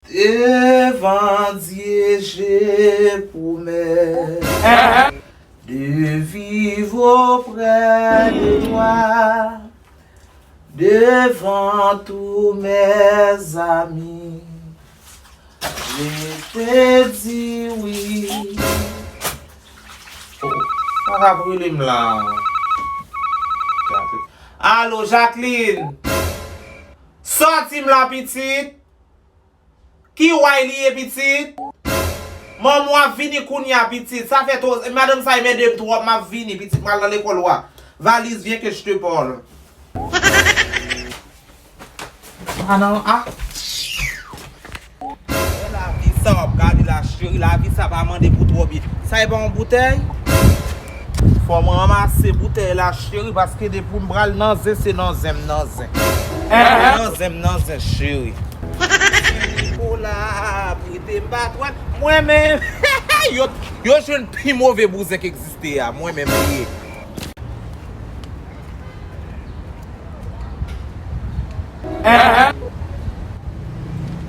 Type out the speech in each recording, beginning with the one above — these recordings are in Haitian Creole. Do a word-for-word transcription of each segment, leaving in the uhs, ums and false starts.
Devant Dieu, j'ai pour mère de vivre auprès de toi, devant tous mes amis, je te dis oui. Oh, sa ka brule m la. Alo, Jacqueline. Sòti m la, pitit. Ki way li ye, pitit? Manman w ap vini kounye a, pitit. Sa fè twò, madanm sa e mède m twòp, m ap vini, pitit. M al nan lekòl, wa. Valiz, viens que je te parle. Ah non, ah. Lavi sa w ap gade la, cheri, lavi sa pa mande pou twò byen. Sa e pa yon boutèy? Fò mwen ranmase boutèy la, cheri, paske depi m pral nan zen, se nan zen m nan zen. Nan zen m nan zen, cheri. Nicolas, prete m pa twèl. Mwen menm, yo, yo jwenn pi move bouzen ki egziste a. Mwen menm li ye.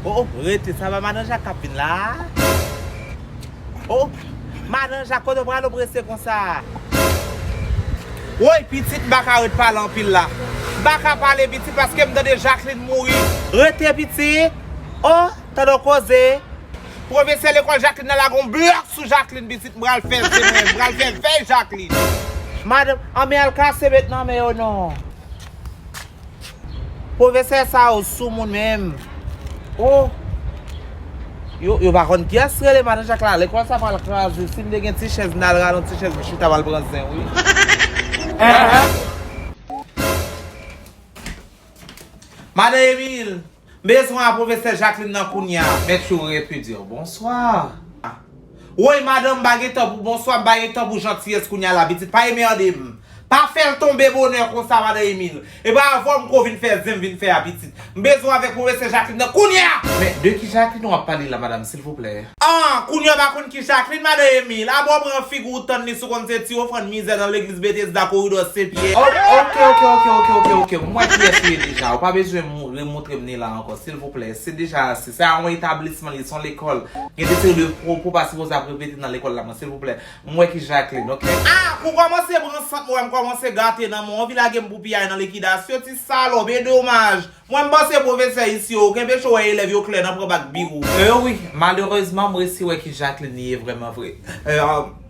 Oh, oh, rete, sa pa madan Jak k ap vin la? Oh, madan Jak, kote w prale w prese konsa? Woy, pitit, m pa ka ret pale anpil la. M pa ka pale, pitit, paske m tande Jacqueline mouri. Rete, pitit. Oh, tande w koze. Pwofesè lekòl Jacqueline nan lage yon blòk sou Jacqueline, pitit, m pral fè l, se mwen, m pral fè vèy Jacqueline. Madanm, anmè al kase bèt nan men yo non. Pwofesè sa yo soumoun menm. Oh. Yo, yo pa konn kiyès rele madan Jak la. Lekòl sa pral kraze. Si m te gen ti chèz, m ta al rale yon ti chèz, m chita m al pran zen, wi. Madan Emile, m bezwen a pwofesè Jacqueline nan kounye a. Mèt yo repidir. Bonswa. Woy, madanm, m pa gen tan pou bonswa, m pa gen tan pou jantiyès kounye a la, pitit. Pa emède m. Pa fè l tonbe bonè konsa, madan Emile. E pa avè w m ko vin fè zen m vin fè a, pitit. M bezwen avèk pwofesè Jacqueline nan kounye a! Men, de ki Jacqueline w ap pale la, madanm, silvouplè? Ah, kounye a w pa konn ki Jacqueline, madan Emile. Abò pran figi w tann li si w konn se ti ofrann mizè nan legliz Betesda koridò Sen Pyè. Oh, ok, ok, ok, ok, ok, ok. M wè kiyès li ye deja. Ou pa bezwen mou-, remoutre m li la ankò, silvouplè. Se deja ase. Sa yon etablisman, li se yon lekòl. Gen de seri de pwopo pa sipoze ap repete nan lekòl la, mwen, silvouplè. M wè ki Jacqueline, ok? Ah, pou kòmanse pran sant mwen, m kòmanse gate nan mwen, anvi lage m pou piyay nan likidasyon, ti salòp, e domaj. Mwen, m panse pwofesè isi yo, kenbe cho wè elèv yo klè nan pran bak biro. Euh, wi, malerezman, m resi wè ki Jacqueline li ye vrèman vre. Euh,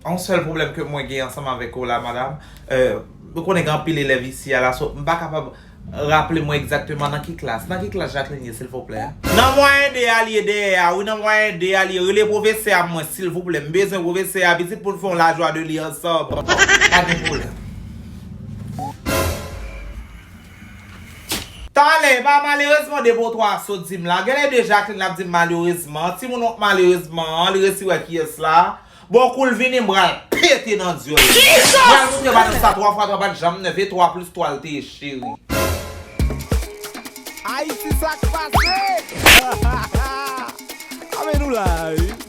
yon sèl pwoblèm ke mwen gen ansanm avèk ou la, madanm, euh, ou konnen gen anpil elèv isi a la, so, m pa kapab raple mwen egzakteman nan ki klas. Nan ki klas Jacqueline ye, silvouplè? Nan mwayen de a li ye dèyè a, wi, nan mwayen de a li ye. Rele pwofesè a mwen, silvouplè. M bezwen pwofesè a, pitit, pou n fè yon lajwa de li ansanm. Pa gen pwoblèm. Talè, e pa malerezman de potwa sot di m la. Genlè de Jacqueline l ap di m malerezman. Timoun wont malerezman an, li resi wè kiyès la. Bon, kou l vini, m pral pete nan dyòl li. Jesus! M pral moutre madanm sa twa fwa twa pa t janm nèf, e twa plis twa l te ye, cheri. Ayiti, sa k pase? Ame nou la, wi.